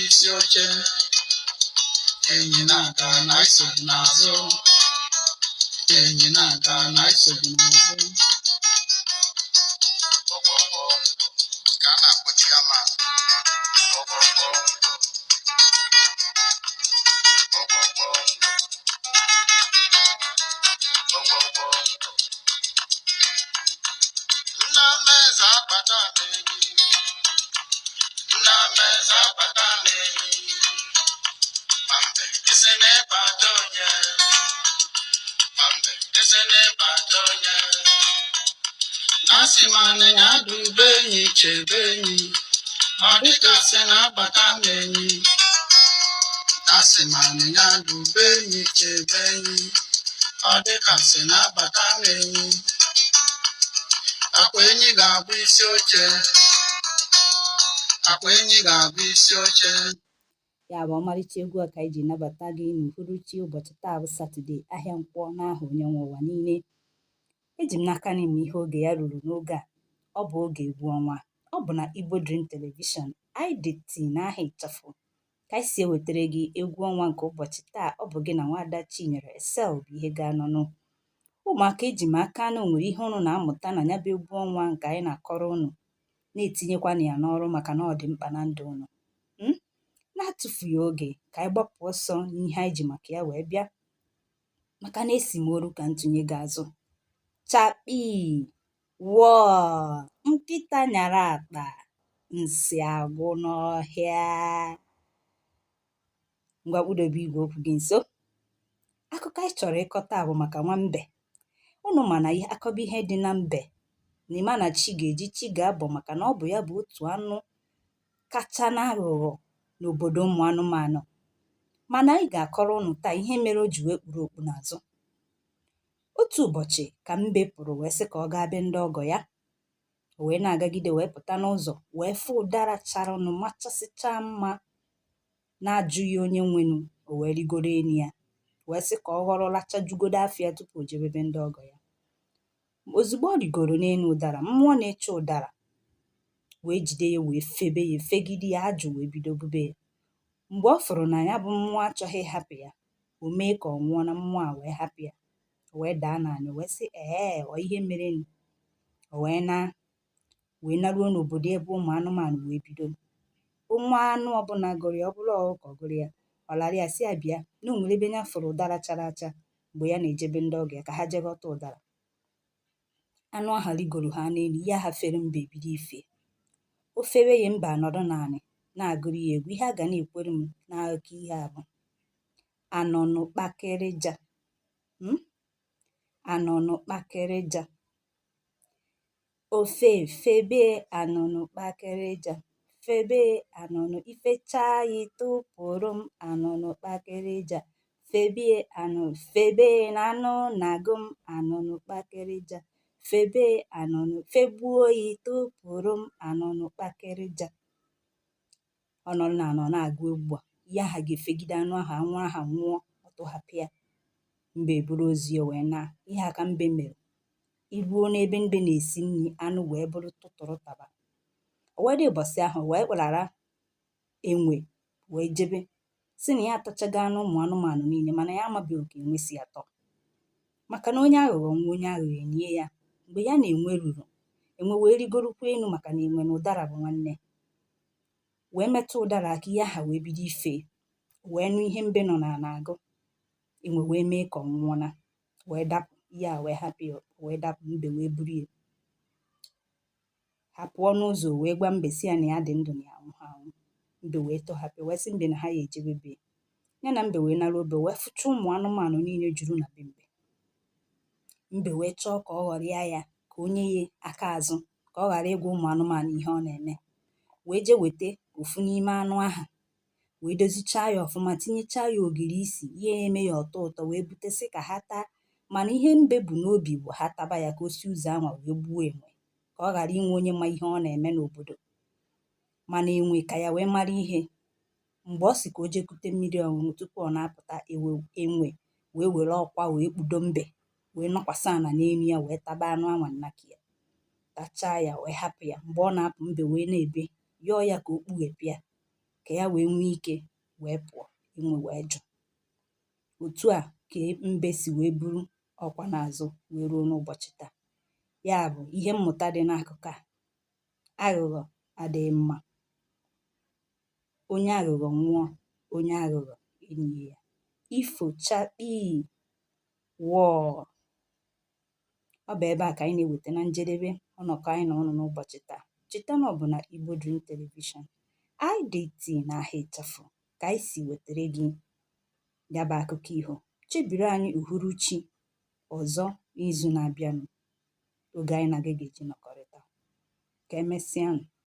isi oche. Enyi na-aga na isogbu n'azụ. Enyi na-aga na isogbu n'azụ. Gwogwogwo ka a na-akpọ chairman. Gwogwogwo. Gwogwogwo. Gwogwogwo. Nna m eze akpata m enyi. Nna m eze akpata m enyi. Ma mbe isi n'ịkpata onye. Ma mbe isi n'ịkpata onye. Asị m anịnya dube enyi chebe enyi. Ọ dịka sị na-abata m enyi. Asị m anịnya dube enyi chebe enyi. Ọ dịka sị na-abata m enyi. Akwa enyi ga-abụ isi oche. Akwa enyi ga-abụ isi oche. Ya bụ ọmarịcha egwu a ka anyị ji nabata gị n'uhuruchi ụbọchị taa bụ Satọde, ahịa Nkwọ, n'aha onye nwe ụwa niile. Eji m n'aka na ime ihe oge ya ruru n'oge a. Ọ bụ oge egwu ọnwa. Ọ bụ na Igbo Dream Television, IDT n'aha ịchafụ, ka anyị si ewetara gị egwu ọnwa nke ụbọchị taa. Ọ bụ gị na nwaada Chinyere Esel bụ ihe ga-anọnụ. Ụmụaka, eji m aka na o nwere ihe ụnụ na-amụta na ya bụ egwu ọnwa nke anyị na-akọrọ ụnụ, na-etinyekwana ya n'ọrụ maka na ọ dị mkpa na ndụ ụnụ. Na-atụfughị oge, ka anyị gbapụ ọsọ n'ihe anyị ji maka ya wee bịa, maka na esi m oru ka ntụnye gị azụ. Chakpii wọọ, nkịta nyara akpa, nsị agwụ n'ọhịa. Ngwa, kpụdobe igwe okwu gị nso. Akụkọ anyị chọrọ ịkọta bụ maka nwambe. Unu ma na akọba ihe dị na mbe na ịma na chi ga-eji chi ga-abọ, maka na ọ bụ ya bụ otu anụ kacha na-aghụghọ n'obodo ụmụ anụmanụ. Mana anyị ga-akọrọ unu taa ihe mere o ji wee kpuru okpu n'azụ. Otu ụbọchị ka mbe pụrụ wee sị ka ọ gaa be ndị ọgọ ya. O wee na-agagide wee pụta n'ụzọ wee fụ ụdara charanụ machasịchaa mma na-ajụghị onye nwenu. O wee rigoro enu ya wee sị ka ọ ghọrọ lachajugodo afọ ya tupu o jebe be ndị ọgọ ya. Ozugbo ọ rigoro n'elu ụdara, mmụọ na-eche ụdara wee jide ya wee febe ya, fegide ya, ajụ wee bido bube ya. Mgbe ọ fụrụ na ya bụ mmụọ achọghị ịhapụ ya, o mee ka ọ nwụọ na mmụọ a wee hapụ ya. O wee daa n'ala wee sị, ee, ọ ihe merenụ. O wee na wee naruo n'obodo ebe ụmụ anụmanụ wee bido. Nwa anụ ọbụla gụrụ ya, ọ bụrụ ọkụkọ gụrụ ya, ọ lara ya sị ya bịa na o nwere ebe ya fụrụ ụdara chara acha mgbe ya na-ejebe ndị ọgọ ya ka ha jee ghọta ụdara. Anụ ahụ rigoro ha n'elu, ihe aha fere mbe ebido ife. O fewe ya, mbe anọdụ naanị na-agụrụ ya egwu. Ihe a ga na-ekwere m n'akụkọ ihe a bụ anụnụ kpakịrịja, anụnụ kpakịrịja, ofe febe anụnụ kpakịrịja, febe anụnụ ifechaa ya tụpụrụ m anụnụ kpakịrịja, febie anụ febe na anụ na-agụ m anụnụ kpakịrịja, febe anụnụ fegbuo ya tụpụrụ m anụnụ kpakịrịja. Ọ nọrọ na anọ na-agụ egwu a, ihe aha ga-efegide anụ ahụ, anwụ aha nwụọ, ọ tụhapụ ya. Mbe buru ozu ya wee naa. Ihe a ka mbe mere. Iruo n'ebe mbe na-esi nri anụ wee bụrụ tụtụrụ taba. O wee dị ụbọchị ahụ wee kpalara enwe wee jebe, sị na ya atachago anụ ụmụ anụmanụ niile, mana ya amabeghị ka enwe si atọ, maka na onye aghụghọ nwa onye aghụghọ enye ya. Mgbe ya na enwe ruru, enwe wee rigorokwa elu, maka na enwe na ụdara bụ nwanne, wee metụ ụdara aka, ihe aha wee bido ife, wee nụ ihe mbe nọ n'ala agụ. Enwe wee mee ka ọ nwụọna wee dapụ, ihe a wee hapụ ya wee dapụ. Mbe wee buru ya ha pụọ n'ụzọ wee gwa mbe sị ya na ya dị ndụ, na ya anwụghị anwụ. Mbe wee tọhapụ wee sị mbe na ha ya ejebe be ya. Na mbe wee nara obe wee fụcha ụmụ anụmanụ niile juru na be mbe. Mbe wee chọọ ka ọ ghọrịa ya, ka o nye ya aka azụ, ka ọ ghara ịgwa ụmụ anụmanụ ihe ọ na-eme, wee jee weta ofu n'ime anụ ahụ wee dozichaa ya ọfụma, tinyechaa ya ogiri isi, ihe eme ya ọtọ ụtọ, wee bute sị ka ha taa. Mana ihe mbe bụ n'obi bụ ha taba ya ka o si ụzọ anwa wee gbuo enwe, ka ọ ghara inwe onye ma ihe ọ na-eme n'obodo. Mana enwe ka ya wee mara ihe. Mgbe ọ sị ka o jee kute mmiri ọṅụṅụ, tupu ọ na-apụta, enwe wee were ọkwa wee kpudo mbe, wee nọkwasị ana n'elu ya wee taba anụ anwa nnaki ya, tachaa ya wee hapụ ya. Mgbe ọ na-apụ, mbe wee na-ebe yọọ ya ka o kpughepụ ya, ka ya wee nwee ike wee pụọ, enwe wee jụ. Otu a ka mbe si wee buru ọkwa n'azụ wee ruo n'ụbọchị taa. Ya bụ ihe mmụta dị n'akụkọ a: aghụghọ adịghị mma. Onye aghụghọ nwụọ, onye aghụghọ enyi ya. Ifo chakpii wọọ! Ọ bụ ebe a ka anyị na-eweta na njedebe ọnọkọ anyị na ụnụ n'ụbọchị taa. Cheta na ọ bụ na Igbo Dream Television, IDT na aha ịchafụ ka anyị si wetara gị ya bụ akụkọ iho. Chebiri anyị uhuruchi ọzọ n'izu na-abịanụ, oge anyị na gị ga-eji nọkọrịta. Ka emesịanụ.